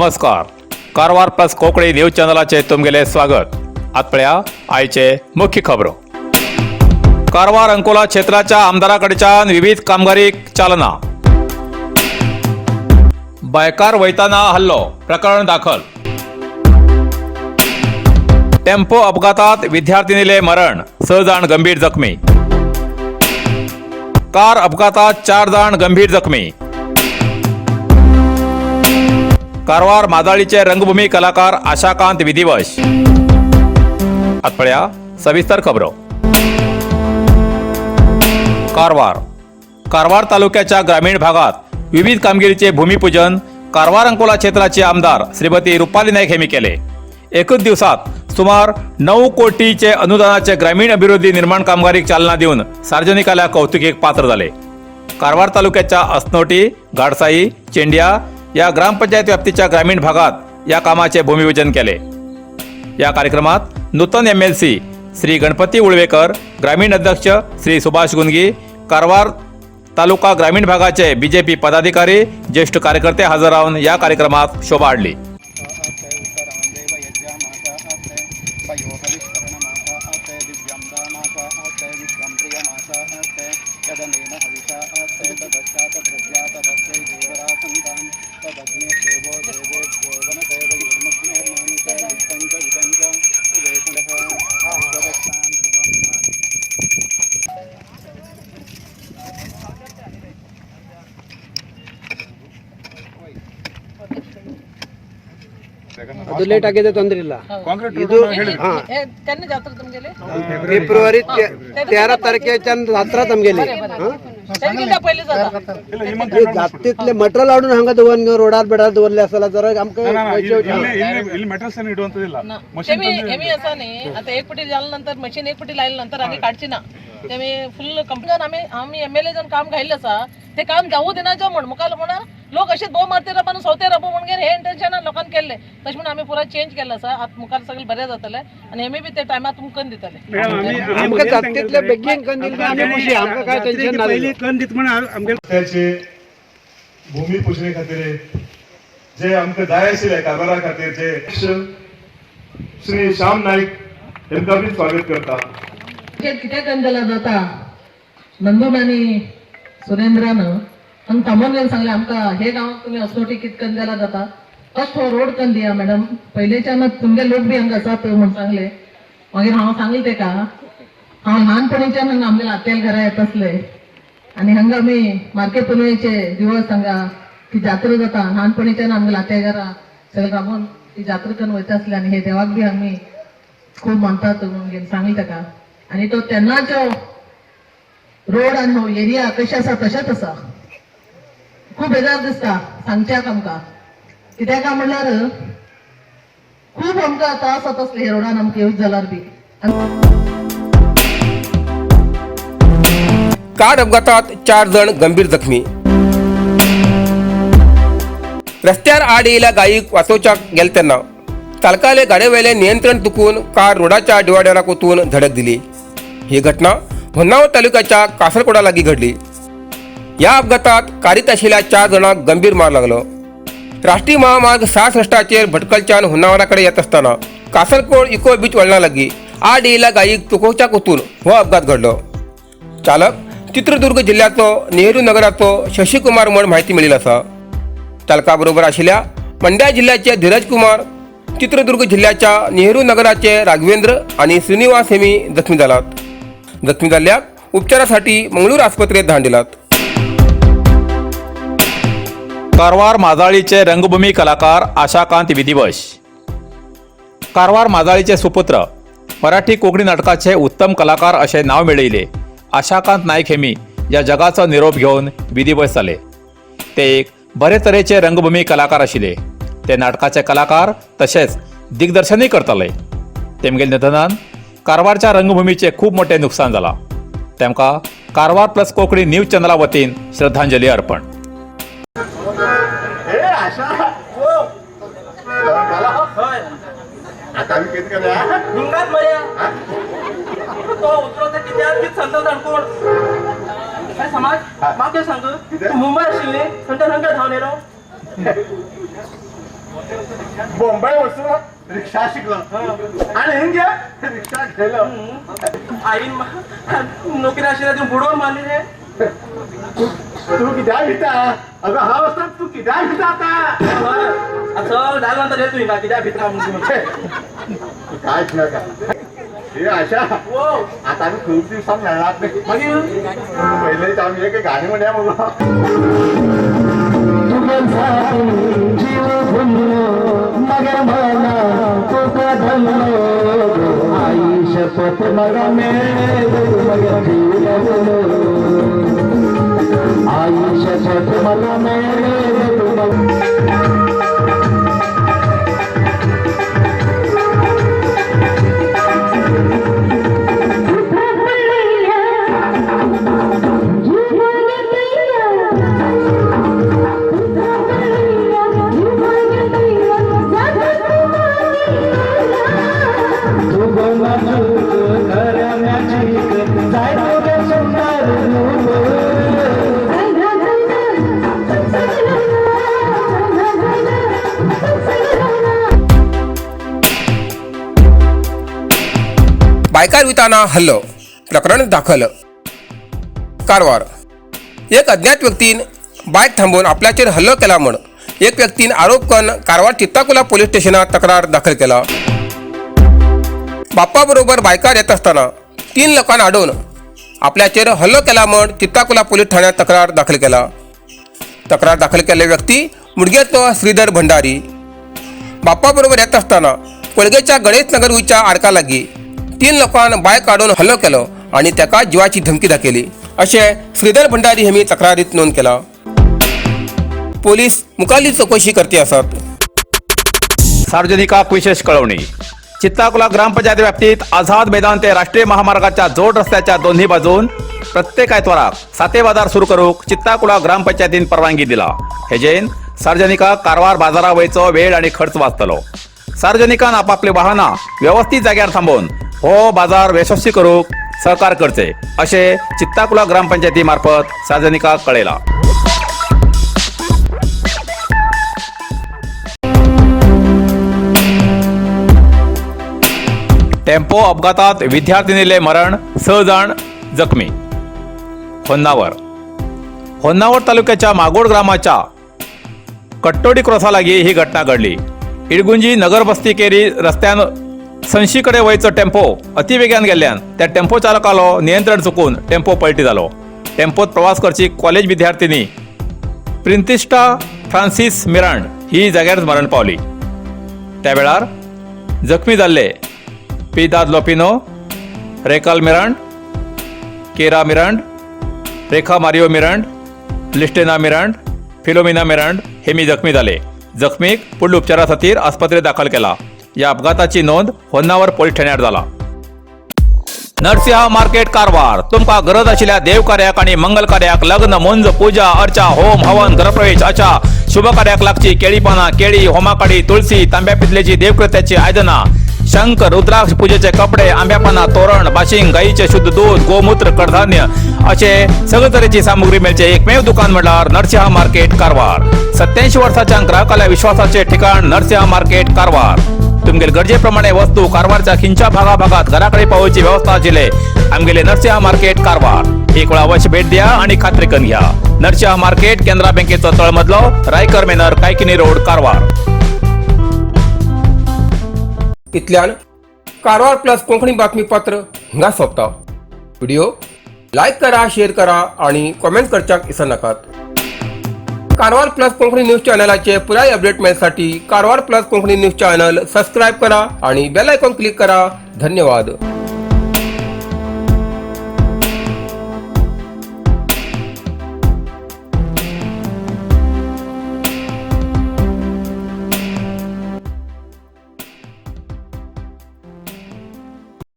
नमस्कार. Karwar plus Konkani news चॅनलाचे तुमगेले स्वागत. आत पळया आयचे मुख्य खबरो. कारवार अंकोला क्षेत्राच्या आमदाराकडच्यान विविध कामगिरीक चालना. बायकार वयताना हल्लो प्रकरण दाखल. टेम्पो अपघातात विद्यार्थिनीले मरण, 6 जाण गंभीर जखमी. कार अपघातात 4 जाण गंभीर जखमी. कारवार माजाळीचे रंगभूमी कलाकार आशाकांत विधिवश. आत सविस्तर खबरो. कारवार कारवार तालुक्याच्या ग्रामीण भागात विविध कामगिरीचे भूमिपूजन कारवार अंकोला क्षेत्राचे आमदार श्रीमती रुपाली नाईक यांनी केले. एकच दिवसात सुमार 9 कोटीचे अनुदानाचे ग्रामीण अभिवृद्धी निर्माण कामगिरीक चालना देऊन सार्वजनिकाला कौतुकीक पात्र झाले. कारवार तालुक्याच्या असनोटी, गाडसाई, चेंडिया या ग्रामपंचायत व्याप्तीच्या ग्रामीण भागात या कामाचे भूमिपूजन केले. या कार्यक्रमात नूतन एमएलसी श्री गणपती उळवेकर, ग्रामीण अध्यक्ष श्री सुभाष गुंगी, कारवार तालुका ग्रामीण भागाचे बीजेपी पदाधिकारी, ज्येष्ठ कार्यकर्ते हजर राहून या कार्यक्रमात शोभा हाडली. ಅದು ಲೇಟ್ ಆಗಿದೆ, ತೊಂದ್ರೆ ಇಲ್ಲ. ಇದು ಹಾ केन्ना जात्रा तुमगेली? फेब्रुवारी 13 तारखेच्या जात्रा आमगेली. तेंगे पयलीं जाता. जातीतले मटेरियल हाडून हांगा दवरून रोडार बेडार दवरले आसला जरा आमकां ಇಲ್ಲಿ ಮೆಟಲ್ಸ್ ಏನು ಇಡುವಂತದಿಲ್ಲ. तेमी हेमी आसा न्ही, आतां एक पटी जाल्या नंतर मशीन एक पटी लायल्या नंतर आनी काडची ना. तेमी फुल कंप्लीट. आमी आमी एमएलए जावन काम घायिल्लें आसा, ते काम जावूं दिना जो म्हण मुखार म्हळ्यार लोक अशेच भोव मारते राबो आनी सोवते राबो म्हणून हे इंटेन्शनान लोकांनी केल्लें. तशें म्हणून आमी पुराय चेंज केल्लें आसा. आतां मुखार सगळें बरें जातलें आनी हेमी बी ते टायमार तुमकां करून दितले. आमकां जातीतले बेगीन करून दिले आमी खुशी, आमकां काय टेन्शन ना. पयली कन्न दित म्हण आमगे रस्त्याचे भूमिपूजने खातीर जे आमकां जाय आशिल्ले कारवारा खातीर जे श्री श्याम नाईक हेंकां बी स्वागत करता. कितें करून जाता, नंदून आनी सुरेंद्रान हांगा थांबोवन घेवन सांगलें आमकां, हे गांवाक तुमी असोटी कितें करून जाल्यार जाता, कशें हो रोड करून दिया मॅडम, पयलेच्यान तुमगे लोक बी हांगा आसात म्हूण सांगलें. मागीर हांव सांगलें तेका, हांव ल्हानपणीच्यान हांगा आमगेल्या आत्याल घरा येत आसले आनी हांगा आमी मार्के पुनवेचे दिवस हांगा ती जात्रा जाता. ल्हानपणीच्यान आमगेल्या आत्या घरा सगळें राबोवन ती जात्रा करून वयता आसले आनी हे देवाक बी आमी खूब मानतात म्हणून सांगलें ताका. आनी तो तेन्नाचो रोड आनी हो एरिया कशें आसा तशेंच आसा. खूब बेजार दिसता सांगच्याक आमकां, कित्याक काय म्हणल्यार खूब आमकां त्रास जाता आसले हे रोडान आमकां यूज जाल्यार बी. कार अपघातात 4 जण गंभीर जखमी. रस्त्यार आड येयल्या गायीक वाचोवच्याक गेले तेन्ना चालकाले गाडयेवेले नियंत्रण चुकून कार रोडाच्या डिवायडराक वचून धडक दिली. ही घटना होन्नावर तालुक्याच्या कासरकोडा लागीं घडली. ह्या अपघातात कारीत आशिल्ल्या 4 जाणांक गंभीर मार लागलो. राष्ट्रीय महामार्ग 66चेर भटकलच्यान होन्नावरा कडेन येत आसतना कासरकोड इको बीच वळणा लागीं आड येयल्या गायीक चुकोवच्याक वचून हो अपघात घडलो. चालक चित्रदुर्ग जिल्ह्याचो नेहरू नगराचो शशिकुमार म्हण माहिती मेळिल्ली आसा. चालका बरोबर आशिल्ल्या मंड्या जिल्ह्याचे धीरज कुमार, चित्रदुर्ग जिल्ह्याच्या नेहरू नगराचे राघवेंद्र आणि श्रीनिवास हेमी जखमी जालात. जखमी जाल्ल्याक उपचारासाठी मंगळूर आस्पत्रेत धाड दिलात. कारवार माजाळीचे रंगभूमी कलाकार आशाकांत विधिवश. कारवार माजाळीचे सुपुत्र, मराठी कोंकणी नाटकाचे उत्तम कलाकार असे नाव मेळयले आशाकांत नाईक हेमी या जगाचो निरोप घेवन विधिवश जाले. ते एक बरे तरेचे रंगभूमी कलाकार आशिल्ले. ते नाटकाचे कलाकार तशेंच दिग्दर्शनूय करताले. तेमगेले निधनान कारवारच्या रंगभूमीचे खूब मोठें नुकसान जालां. तेमकां कारवार प्लस कोंकणी न्यूज चॅनला वतीन श्रद्धांजली अर्पण. आता आमी कितें करया? हिंगात मर्या तो उतरो ते कित्याक कित सांगता जाण कोण काय समाज म्हाका कितें सांग, तूं मुंबय आशिल्ली थंयच्यान हांगा धांवन येयलो. बॉम्बे वचून रिक्षा शिकलो आणि हिंगे रिक्षा गेलो. आईन नोकरी आशिल्ल्या तूं बुडोवन मारली रे. तू कित्याक भिता? अगं हांव आसता, तू कित्याक भिता आतां? चल जालें म्हणटा रे, तूं हिंगा कित्याक भिता म्हणून? काय नाका हे आशा. वो. आता आम्ही खूप दिवसांनी मेळणार नाही. मागीर पहिले आम्ही एक गाणी म्हणूया मग. जीव भुललो मगर मला तुका धरलो, आई शपथ मला मेळे मगर जीव लवलो, आई शपथ मला मेळे मग. जाय तुझे सुंदर रूप. बायकार विताना हल्लो, प्रकरण दाखल. कारवार एक अज्ञात व्यक्तीन बायक थांबोवन आपल्याचेर हल्लो केला म्हण एक व्यक्तीन आरोप करून कारवार चित्ताकुला पोलीस स्टेशनात तक्रार दाखल केला. बाप्पा बरोबर बायकार येत असताना 3 लोकांना अडोवन आपल्याचेर हल्लो केला म्हण चित्ताकुला पोलीस ठाण्यात तक्रार दाखल केला. तक्रार दाखल केल्ले व्यक्ती मुडगेचो श्रीधर भंडारी. बाप्पा बरोबर येत असताना कोळगेच्या गणेश नगर वयच्या आडका लागीं 3 लोकांन बायक काडून हल्लो केलो आनी ताका जिवाची धमकी दाखयली अशें श्रीधर भंडारी हेमी तक्रारीत नोंद केला. पोलीस मुखारली चौकशी करते आसात. सार्वजनिकाक विशेष कळवणी. चित्ताकुला ग्रामपंचायत व्याप्तीत आझाद मैदान ते राष्ट्रीय महामार्गाच्या जोड रस्त्याच्या दोन्ही बाजून प्रत्येक आयतवाराक साते बाजार सुरू करूक चित्ताकुला ग्रामपंचायतीन परवानगी दिला. हेजेन सार्वजनिकाक कारवार बाजारा वयचो वेळ आणि खर्च वाचतलो. सार्वजनिकान आपापली वाहनां व्यवस्थित जाग्यार थांबोवन हो बाजार यशस्वी करूक सहकार करचे अशें चित्ताकुला ग्रामपंचायती मार्फत सार्वजनिकाक कळयला. टेम्पो अपघातात विद्यार्थिनीले मरण, 6 जाण जखमी. होन्नावर. होन्नावर तालुक्याच्या मागोड ग्रामाच्या कट्टोडी क्रॉसालागी ही घटना घडली. इडगुंजी नगरबस्ती केरी रस्त्यान संशीकडे वयचो टेम्पो अतिवेगान गेल्ल्यान त्या टेम्पो चालकालो नियंत्रण चुकून टेम्पो पलटी जालो. टेम्पोत प्रवास करची कॉलेज विद्यार्थिनी प्रिंतिस्टा फ्रांसीस मिरांड ही जाग्यारच मरण पावली. त्या वेळार जखमी जाल्ले पिदाद लोपिनो, रेकाल मिरांड, केरा मिरांड, रेखा मारियो मिरांड, लिस्टेना मिरांड, फिलोमिना मिरांड हे मी जखमी जाले. जखमीक पुढल्या उपचारा खातीर आस्पत्रेत दाखल केला. या अपघाताची नोंद होन्नावर पोलीस ठाण्यार जाला. नरसिंहा मार्केट कारवार. तुमकां गरज आशिल्ल्या देवकार्याक आणि मंगल कार्याक, लग्न, मुंज, पूजा अर्चा, होम हवन, गृहप्रवेश अशा शुभ कार्याक लागची केळी पानां, केळी, होमाकाडी, तुळसी, तांब्या पितलेची देवकृत्याची आयदनां, शंख, रुद्राक्ष, पूजेचे कपडे, आंब्या पानां, तोरण, बाशिंग, गाईचे शुद्ध दूध, गोमूत्र, कडधान्य असे सगळे तरेची सामुग्री मेळचे एकमेव दुकान म्हणल्यार नरसिंहा मार्केट कारवार. 87 वर्साच्या ग्राहकाला विश्वासाचे ठिकाण नरसिंहा मार्केट कारवार. तुमगेले गरजेप्रमाणे वस्तू कारवारच्या खिंच्या भागाभागात घराकडे पावोवची व्यवस्था आशिल्ले आमगेले नरसिंहा मार्केट कारवार. एक वेळा अवश्य भेट द्या आणि खात्री करून घ्या. नरसिंहा मार्केट, केनरा बँकेचो तळमजलो, रायकर मेनर, कायकिनी रोड, कारवार. इतल्यान कारवार प्लस कोंकणी बातमीपत्र हिंगा सोंपता. व्हिडिओ लायक करा, शेअर करा आणि कॉमेंट करच्याक विसरनाकात. कारवार प्लस कोंकणी न्यूज चॅनलाचे पुराय अपडेट मेळसाठी Karwar plus Konkani news channel subscribe करा आणि बेल आयकॉन क्लिक करा. धन्यवाद.